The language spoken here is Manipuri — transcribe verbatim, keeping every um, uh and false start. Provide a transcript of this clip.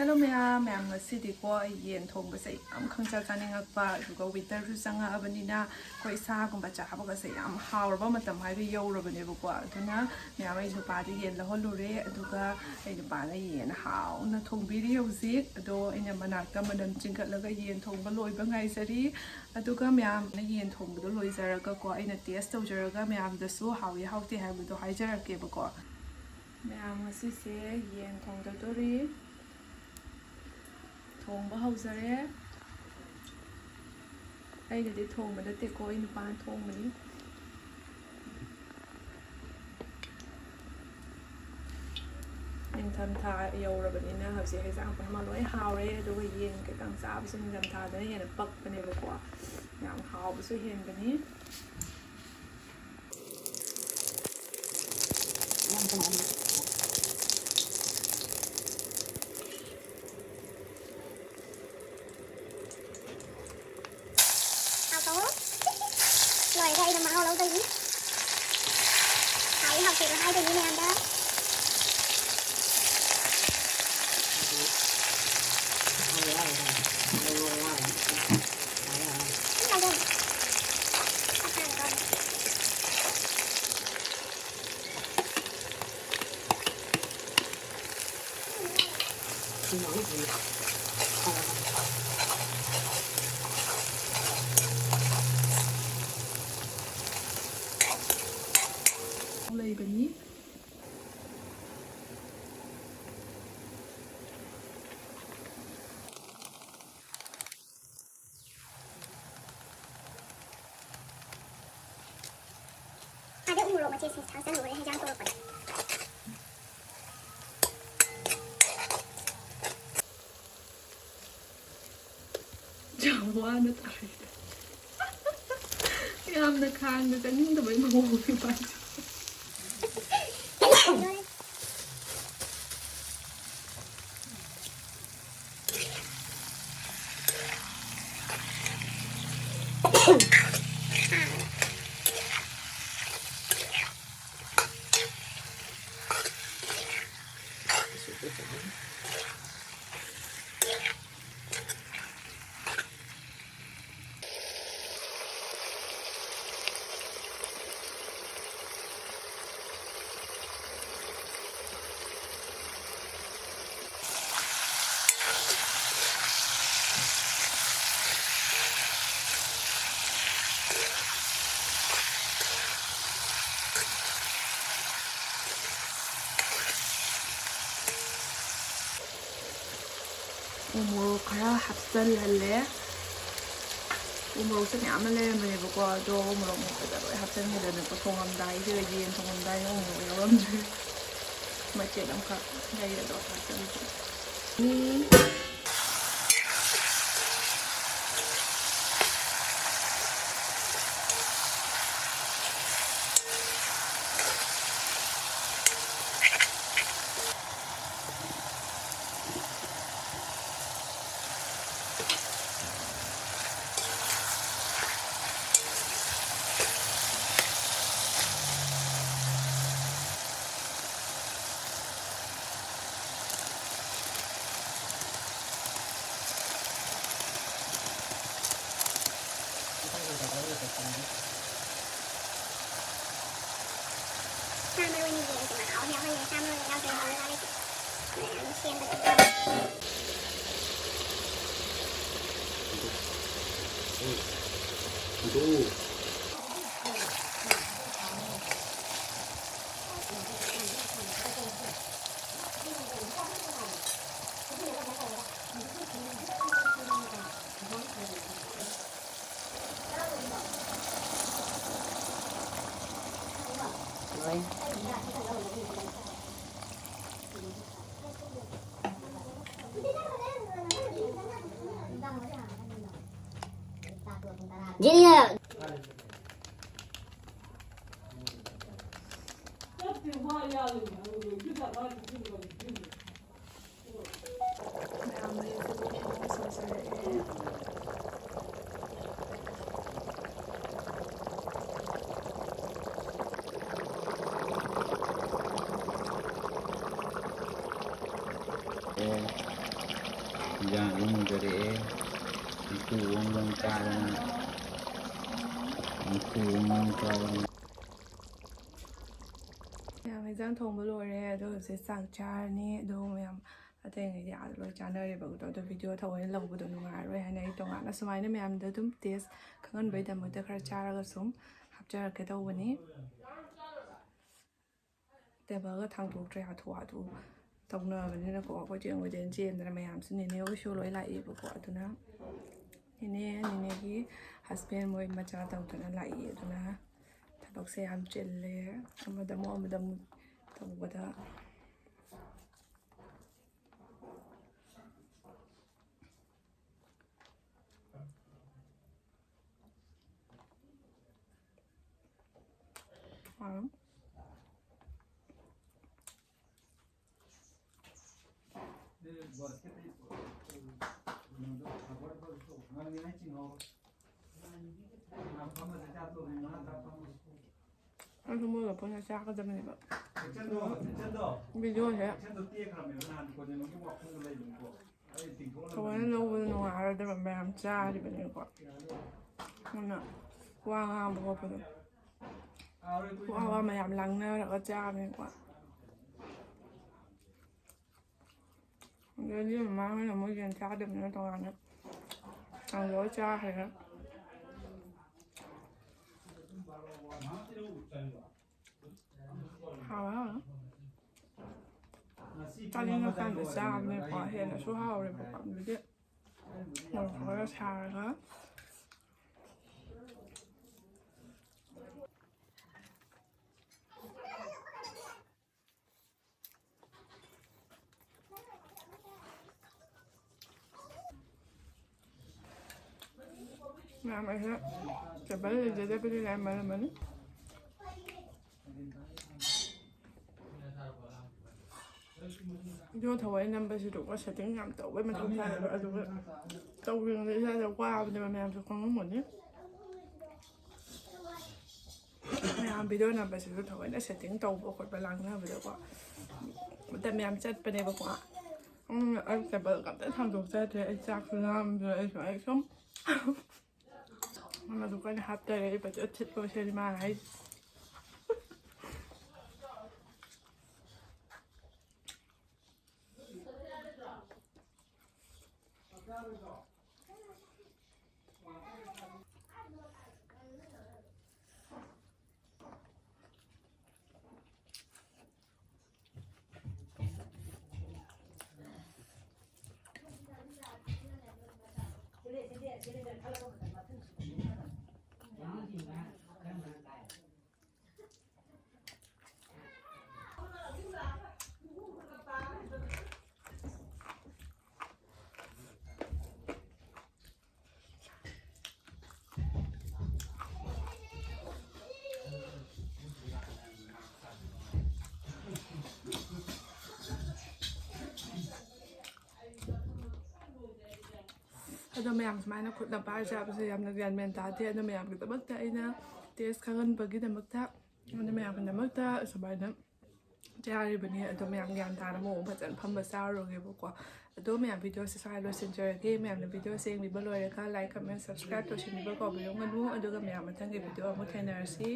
Hello ꯃꯌꯥꯝ, ꯃꯌꯥꯝ ꯉꯁꯤꯗꯤꯀꯣ ꯑꯩ ꯌꯦꯟ ꯊꯣꯡꯕꯁꯦ ꯌꯥꯝ ꯈꯪꯆꯥ ꯆꯥꯅꯤꯡꯉꯛꯄ, ꯑꯗꯨꯒ winterꯁꯨ ꯆꯪꯉꯛꯑꯕꯅꯤꯅ ꯑꯩꯈꯣꯏ ꯁꯥꯒꯨꯝꯕ ꯆꯥꯕꯒꯁꯦ ꯌꯥꯝ ꯍꯥꯎꯔꯕ ꯃꯇꯝ ꯍꯥꯏꯕ ꯌꯧꯔꯕꯅꯦꯕꯀꯣ꯫ ꯑꯗꯨꯅ ꯃꯌꯥꯝ ꯑꯩ ꯅꯨꯄꯥꯗ ꯌꯦꯟ ꯂꯧꯍꯜꯂꯨꯔꯦ, ꯑꯗꯨꯒ ꯑꯩ ꯅꯨꯄꯥꯅ ꯌꯦꯟ ꯍꯥꯎꯅ ꯊꯣꯡꯕꯤꯔꯤ ꯍꯧꯖꯤꯛ꯫ ꯑꯗꯣ ꯑꯩꯅ ꯃꯅꯥꯛꯇ ꯃꯅꯝ ꯆꯤꯡꯈꯠꯂꯒ ꯌꯦꯟ ꯊꯣꯡꯕ ꯂꯣꯏꯕ ꯉꯥꯏꯖꯔꯤ꯫ ꯑꯗꯨꯒ ꯃꯌꯥꯝꯅ ꯌꯦꯟ ꯊꯣꯡꯕꯗꯣ ꯂꯣꯏꯖꯔꯒꯀꯣ ꯑꯩꯅ taste ꯇꯧꯖꯔꯒ ꯃꯌꯥꯝꯗꯁꯨ ꯍꯥꯎꯏ ꯍꯥꯎꯇꯦ ꯍꯥꯏꯕꯗꯣ ꯍꯥꯏꯖꯔꯛꯀꯦꯕꯀꯣ꯫ ꯃꯌꯥꯝ ꯉꯁꯤꯁꯦ ꯌꯦꯟ ꯊꯣꯡꯖꯗꯣꯔꯤ꯫ ꯊꯣꯡꯕ ꯍꯧꯖꯔꯦ꯫ ꯑꯩꯅꯗꯤ ꯊꯣꯡꯕ ꯅꯠꯇꯦꯀꯣ, ꯑꯩ ꯅꯨꯄꯥꯅ ꯊꯣꯡꯕꯅꯤ꯫ ꯅꯤꯡꯊꯝꯊꯥ ꯌꯧꯔꯕꯅꯤꯅ ꯍꯧꯖꯤꯛ ꯍꯩꯖꯥꯡ ꯄꯨꯝꯅꯃꯛ ꯂꯣꯏ ꯍꯥꯎꯔꯦ, ꯑꯗꯨꯒ ꯌꯦꯟ ꯀꯩꯀꯥ ꯆꯥꯕꯁꯨ ꯅꯤꯡꯊꯝꯊꯥꯗꯅ ꯍꯦꯟꯅ ꯄꯛꯄꯅꯦꯕꯀꯣ꯫ ꯌꯥꯝ ꯍꯥꯎꯕꯁꯨ ꯍꯦꯟꯕꯅꯤ꯫ ꯍꯥꯎꯕ꯭ꯔꯣ? ꯂꯣꯏꯔꯦ, ꯑꯩꯅ ꯃꯍꯥꯎ ꯂꯧꯗꯣꯏꯅꯤ꯫ ꯍꯥꯎꯏ ꯍꯥꯎꯇꯦꯗꯣ ꯍꯥꯏꯗꯣꯏꯅꯤ ꯃꯌꯥꯝꯗ꯫ ꯂꯩꯕꯅꯤ꯫ ꯑꯗ ꯎꯃꯣꯔꯣꯛ ꯃꯆꯦꯠꯁꯦ ꯊꯥꯛꯆꯜꯂꯨꯔꯦ ꯍꯦꯟꯖꯥꯡ ꯇꯧꯔꯛꯄꯗ꯫ ꯌꯥꯝ ꯋꯥꯅ ꯇꯥꯔꯦ꯫ ꯌꯥꯝꯅ ꯈꯥꯡꯗ ꯆꯪꯅꯤꯡꯗꯕꯩ ꯃꯑꯣꯡꯅꯤ ꯃꯥꯁꯦ꯫ ꯎ ꯃꯣꯔꯣꯛ ꯈꯔ ꯍꯥꯞꯆꯜꯍꯜꯂꯦ꯫ ꯎ ꯃꯣꯔꯣꯛꯁꯦ ꯃꯌꯥꯝ ꯑꯃ ꯂꯩꯔꯝꯕꯅꯦꯕꯀꯣ, ꯑꯗꯣ ꯎ ꯃꯣꯔꯣꯛ ꯃꯦꯠꯄꯗ ꯂꯣꯏ ꯍꯥꯞꯆꯟꯈꯤꯗꯅꯀꯣ, ꯊꯣꯡꯉꯝꯗꯥꯏꯁꯤꯗ, ꯌꯦꯟ ꯊꯣꯡꯉꯝꯗꯥꯏꯗ ꯎ ꯃꯣꯔꯣꯛ ꯌꯥꯎꯔꯝꯗ꯭ꯔꯦ꯫ ꯃꯆꯦꯠ ꯑꯃꯈꯛ ꯂꯩ, ꯑꯗꯣ ꯍꯥꯞꯆꯜꯂꯒꯦ꯫ ꯁꯥ ꯃꯔꯣꯏ ꯑꯅꯤꯁꯦ ꯑꯩꯁꯦ ꯃꯍꯥꯎ ꯑꯃ ꯌꯥꯎꯍꯜꯂꯦ꯫ ꯁꯥ ꯃꯔꯣꯏ ꯌꯥꯎꯗ꯭ꯔꯦ ꯍꯥꯎꯅ ꯃꯥꯜꯂꯦ꯫ ꯃꯌꯥꯝ ꯁꯦꯝꯕꯗ ꯖꯤꯅꯤꯅ ꯑꯦ, ꯏꯟꯖꯥꯡꯁꯨ ꯃꯨꯟꯖꯔꯛꯑꯦ꯫ ꯃꯩꯈꯨ ꯋꯪ ꯋꯪ ꯀꯥꯗꯅ, ꯃꯩꯈꯨ ꯋꯪ ꯋꯪ ꯀꯥꯗꯅ꯫ ꯃꯌꯥꯝ ꯍꯦꯟꯖꯥꯡ ꯊꯣꯡꯕ ꯂꯣꯏꯔꯦ, ꯑꯗꯣ ꯍꯧꯖꯤꯛ ꯆꯥꯛ ꯆꯥꯔꯅꯤ꯫ ꯑꯗꯣ ꯃꯌꯥꯝ ꯑꯇꯩꯉꯩꯗꯤ ꯑꯥꯗ ꯂꯣꯏ ꯆꯥꯅꯔꯦꯕ, ꯑꯗꯣ video ꯊꯑꯣꯏꯅ ꯂꯧꯕꯗꯣ ꯅꯨꯡꯉꯥꯏꯔꯔꯣꯏ ꯍꯥꯏꯅ ꯑꯩ ꯇꯣꯉꯥꯟꯅ ꯁꯨꯃꯥꯏꯅ ꯃꯌꯥꯝꯗ ꯑꯗꯨꯝ taste ꯈꯪꯍꯟꯕꯩꯗꯃꯛꯇ ꯈꯔ ꯆꯥꯔꯒ ꯁꯨꯝ ꯍꯥꯞꯆꯔꯛꯀꯦ ꯇꯧꯕꯅꯤ꯫ Tableꯒ ꯊꯥꯡꯗꯣꯛꯇ꯭ꯔꯦ, ꯍꯥꯊꯨ ꯍꯥꯊꯨ ꯇꯧꯅꯕꯅꯤꯅꯀꯣ, ꯑꯩꯈꯣꯏ ꯆꯦꯡ ꯍꯣꯏꯗꯩ ꯆꯦꯟꯗꯅ ꯃꯌꯥꯝꯁꯨ ꯅꯦꯅꯦ ꯍꯣꯏꯁꯨ ꯂꯣꯏ ꯂꯥꯛꯏꯕꯀꯣ꯫ ꯑꯗꯨꯅ ꯅꯦꯅꯦ, ꯅꯦꯅꯦꯒꯤ ꯍꯁꯕꯦꯟ ꯃꯣꯏ ꯃꯆꯥ ꯇꯧꯗꯅ ꯂꯥꯛꯏ꯫ ꯑꯗꯨꯅ ꯊꯕꯛꯁꯦ ꯌꯥꯝ ꯆꯤꯜꯂꯦ, ꯑꯃꯗ ꯑꯃꯨꯛ ꯑꯃꯗ ꯑꯃꯨꯛ ꯇꯧꯕꯗ꯫ ꯎꯝ꯫ ꯑꯩꯁꯨ ꯃꯣꯏꯒ ꯄꯨꯟꯅ ꯆꯥꯒꯗꯕꯅꯦꯕ꯫ ꯚꯤꯗꯤꯑꯣꯁꯦ ꯊꯑꯣꯏꯅ ꯂꯧꯕꯗ ꯅꯨꯡꯉꯥꯏꯔꯣꯏꯗꯕ, ꯃꯌꯥꯝ ꯆꯥꯔꯤꯕꯅꯤꯅꯀꯣ꯫ ꯑꯗꯨꯅ ꯋꯥ ꯉꯥꯡꯕ ꯈꯣꯠꯄꯗꯣ, ꯋꯥ ꯋꯥ ꯃꯌꯥꯝ ꯂꯥꯡꯅꯔꯒ ꯆꯥꯕꯅꯤꯅꯀꯣ꯫ ꯑꯗꯩꯗꯤ ꯃꯃꯥ ꯍꯣꯏꯅ ꯃꯣꯏ ꯌꯦꯟ ꯆꯥꯗꯕꯅꯤꯅ ꯇꯣꯉꯥꯟꯅ ꯀꯥꯡꯁꯣꯏ ꯆꯥꯈ꯭ꯔꯦ꯫ ꯍꯥꯎꯋꯦ, ꯍꯥꯎꯋꯦ꯫ ꯆꯥꯅꯤꯡꯉꯀꯥꯟꯗ ꯆꯥꯕꯅꯦꯀꯣ, ꯍꯦꯟꯅꯁꯨ ꯍꯥꯎꯔꯦꯕꯀꯣ꯫ ꯑꯗꯨꯗꯤ ꯃꯣꯔꯣꯛ ꯈꯔ ꯁꯥꯔꯒ꯫ ꯃꯌꯥꯝ ꯑꯩꯁꯦ ꯇꯦꯕꯜ ꯂꯩꯖꯗꯕꯅꯤꯅ ꯌꯥꯝ ꯃꯥꯜꯂꯝꯃꯅꯤ꯫ ꯚꯤꯗꯤꯑꯣ ꯊꯑꯣꯏ ꯅꯝꯕꯁꯤꯗꯀꯣ ꯁꯦꯠꯇꯤꯡ ꯌꯥꯝ ꯇꯧꯕꯩ ꯃꯊꯧ ꯇꯥꯏꯌꯦꯕ꯫ ꯑꯗꯨꯒ ꯇꯧꯔꯤꯉꯩꯗ ꯏꯁꯥꯗ ꯋꯥꯕꯅꯦꯕ, ꯃꯌꯥꯝꯁꯨ ꯈꯪꯉꯝꯒꯅꯤ꯫ ꯃꯌꯥꯝ ꯚꯤꯗꯤꯑꯣ ꯅꯝꯕꯁꯤꯁꯨ ꯊꯑꯣꯏꯅ ꯁꯦꯠꯇꯤꯡ ꯇꯧꯕ ꯈꯣꯠꯄ ꯂꯥꯡꯅꯕꯗꯀꯣ ꯃꯇꯝ ꯌꯥꯝ ꯆꯠꯄꯅꯦꯕꯀꯣ꯫ ꯎꯝ, ꯑꯩ ꯇꯦꯕꯜꯒ ꯑꯝꯇ ꯊꯥꯡꯗꯣꯛꯆꯗ꯭ꯔꯦ꯫ ꯑꯩ ꯆꯥꯛꯁꯨ ꯂꯥꯝꯗ꯭ꯔꯦ꯫ ꯑꯩꯁꯨ, ꯑꯩ ꯁꯨꯝ ꯑꯗꯨ ꯀꯟꯅ ꯍꯥꯞꯇꯔꯦ꯫ ꯑꯩ ꯕꯖꯦꯠ ꯊꯤꯠꯄ ꯁꯤꯅꯤ ꯃꯥ ꯍꯥꯏꯁꯦ꯫ ꯑꯗꯣ ꯃꯌꯥꯝ ꯁꯨꯃꯥꯏꯅ ꯈꯨꯠꯅ ꯄꯥꯏꯔ ꯆꯥꯕꯁꯦ ꯌꯥꯝꯅ ꯒ꯭ꯌꯥꯟ ꯃꯦꯟ ꯇꯥꯗꯦ꯫ ꯑꯗꯣ ꯃꯌꯥꯝꯒꯤꯗꯃꯛꯇ ꯑꯩꯅ ꯇꯦꯁ ꯈꯪꯍꯟꯕꯒꯤꯗꯃꯛꯇ, ꯑꯗꯣ ꯃꯌꯥꯝꯒꯤꯗꯃꯛꯇ ꯁꯨꯃꯥꯏꯅ ꯆꯥꯔꯤꯕꯅꯤ꯫ ꯑꯗꯣ ꯃꯌꯥꯝ ꯒ꯭ꯌꯥꯟ ꯇꯥꯅ ꯃꯑꯣꯡ ꯐꯖꯅ ꯐꯝꯕ ꯆꯥꯔꯨꯔꯒꯦꯕꯀꯣ꯫ ꯑꯗꯣ ꯃꯌꯥꯝ ꯚꯤꯗꯤꯑꯣꯁꯦ ꯁ꯭ꯋꯥꯏ ꯂꯣꯏꯁꯤꯟꯖꯔꯒꯦ꯫ ꯃꯌꯥꯝꯅ ꯚꯤꯗꯤꯑꯣꯁꯦ ꯌꯦꯡꯕꯤꯕ ꯂꯣꯏꯔꯒ like, comment, subscribe ꯇꯧꯁꯤꯟꯕꯤꯕ ꯀꯥꯎꯕꯤꯔꯝꯒꯅꯨ꯫ ꯑꯗꯨꯒ ꯃꯌꯥꯝ ꯃꯊꯪꯒꯤ ꯚꯤꯗꯤꯑꯣ ꯑꯃꯨꯛ ꯊꯦꯡꯅꯔꯁꯤ꯫